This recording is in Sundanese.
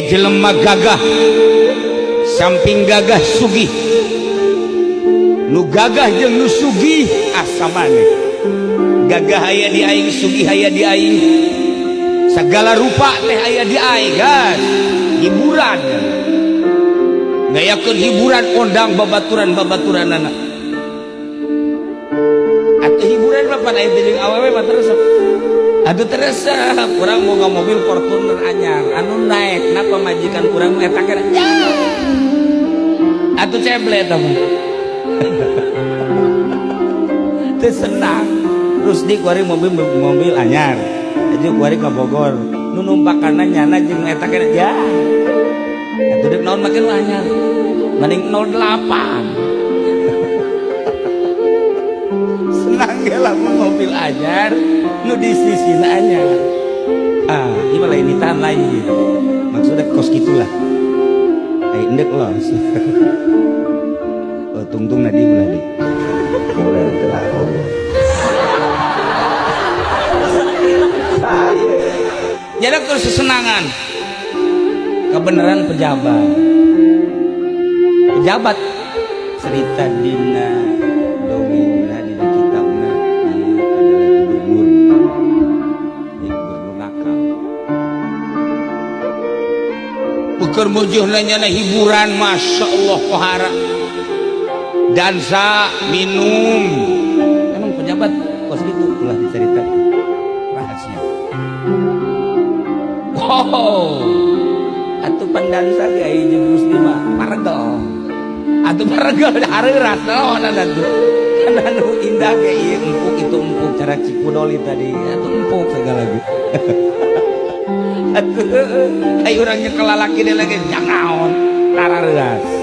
Jelema gagah samping gagah sugih nu gagah jeung nu sugih asa maneh gagah aya di aing, sugih aya di aing, segala rupa teh aya di aing. Gas hiburan, ngayakeun hiburan, ondang babaturan-babaturan anak atau hiburan mah pada itu jeung awewe mah resep aduh, teresep. Urang mau mobil Fortuner anyar, anu naek na pamajikan urang eta kena ya atuh ceble eta mah teu senang. Terus di kuari mobil mobil anyar aja, kuari ka Bogor nu numpakanna nyana jeung eta kena ya atuh, dek naon make nu anyar, mending 08. Senang ge lamun mobil anyar nu di sisina anyar. Ah, ieu mah lain ditahan, lain maksudnya kos gitulah. Eh, endek los. Oh, tungtung na di ulah di boleh telah. Jadi terus sesenangan kebenaran pejabat pejabat cerita dina dongengna, dina kitabna, ieu adalah gubernur. Ieu gubernur nakal. Ukur mujuhna nyana hiburan, masya Allah, kohara dansa, minum. Emang pejabat kos gitu, ulah diceritakan rahasia. Wow, atuh pandansa ge aya jeung Gusti mah paregel atuh, paregel hareuras naon atuh kan anu indah ge ieu empuk, itu empuk, cara Cipudoli tadi atuh empuk segala ge atuh. Ayo urang nyekel lalaki deui lagi jangan tarareuas.